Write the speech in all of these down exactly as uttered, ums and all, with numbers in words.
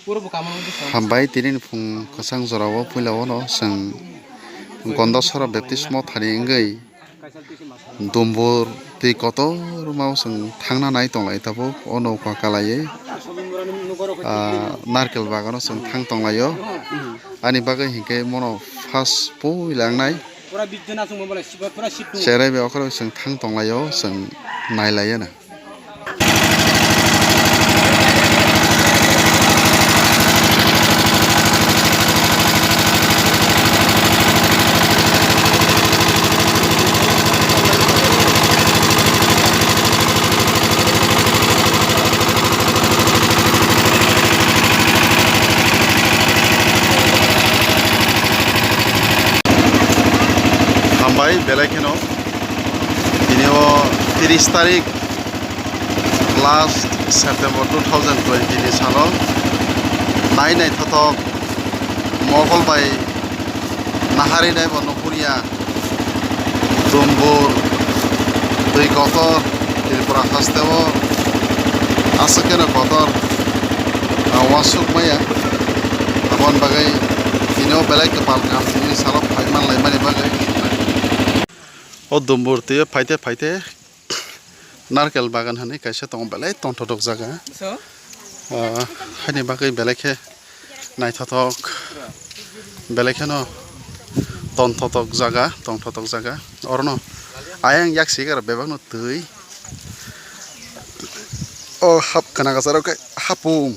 Hambai, tini ni phung kwchang jorao puila o no chwng Gondasora Baptist Mothani wngwi Dumbur twi kotorma o chwng thangna nai tonglai tabuk o nokha kalaiwi, ah, narkel bagano chwng thang tonglaio. Ani bagwi hinkhe mono first puila wngnai. Cherai bai okhoroi chwng thang tonglaio, chwng nailaiyana. Hambai belai kheno tini o tris tarik last September two thousand twenty ni salo nai naithothok mokol bai naharwi nai bo nuhurya Dumbur twi kotor Tripura hasteo aswk kheno kotor, ah, uansuk maya. Aboni bagwi tini o belai kwpal kaham tini salo phai manlaimani bagwi. O Dumbur twi o phaite phaite narkel bagan hinwi kaisa tongo, belai tongthotok jaga. So? Ah, haini bagwi belai khe naithothok, belai kheno tongthotok jaga, tongthotok jaga. Orono ayang yak sikar bebakno twi. O hap kana kasaro khe hapung.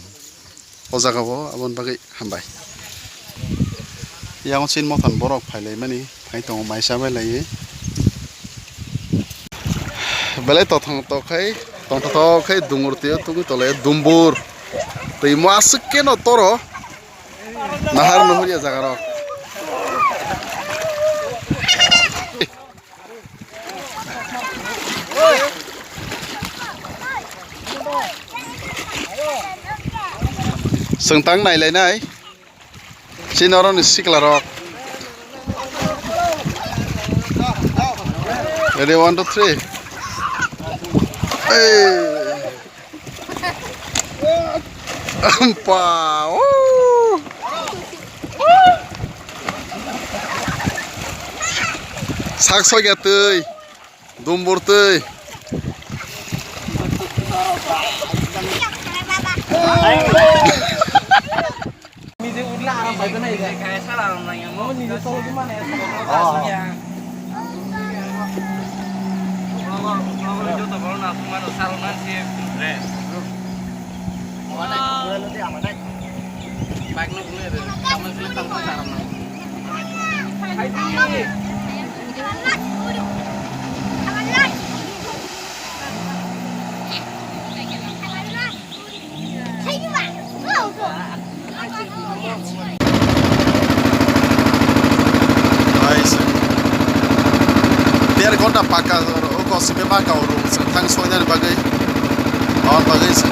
O jaga o aboni bagwi hambai. Yang chin mothan borok phailaimani, phai tongo maisa bai laiwi. Belai tothong tok khai, tongthotok khai Dumbur twi o tungwi tole Dumbur. Twi mo aswk keno toro. Nahar nuhurya jaga rok. Chwng tang nailainai. Chini oroni sikla rok. Ready, one, two, three. Hey. Ampa, o. Sak soi ya twi, Dumbur twi. Hai, sir. Der ghonta paka o kosip ma ka oro, sir, thang soinani bagwi. Aboni bagwi, sir.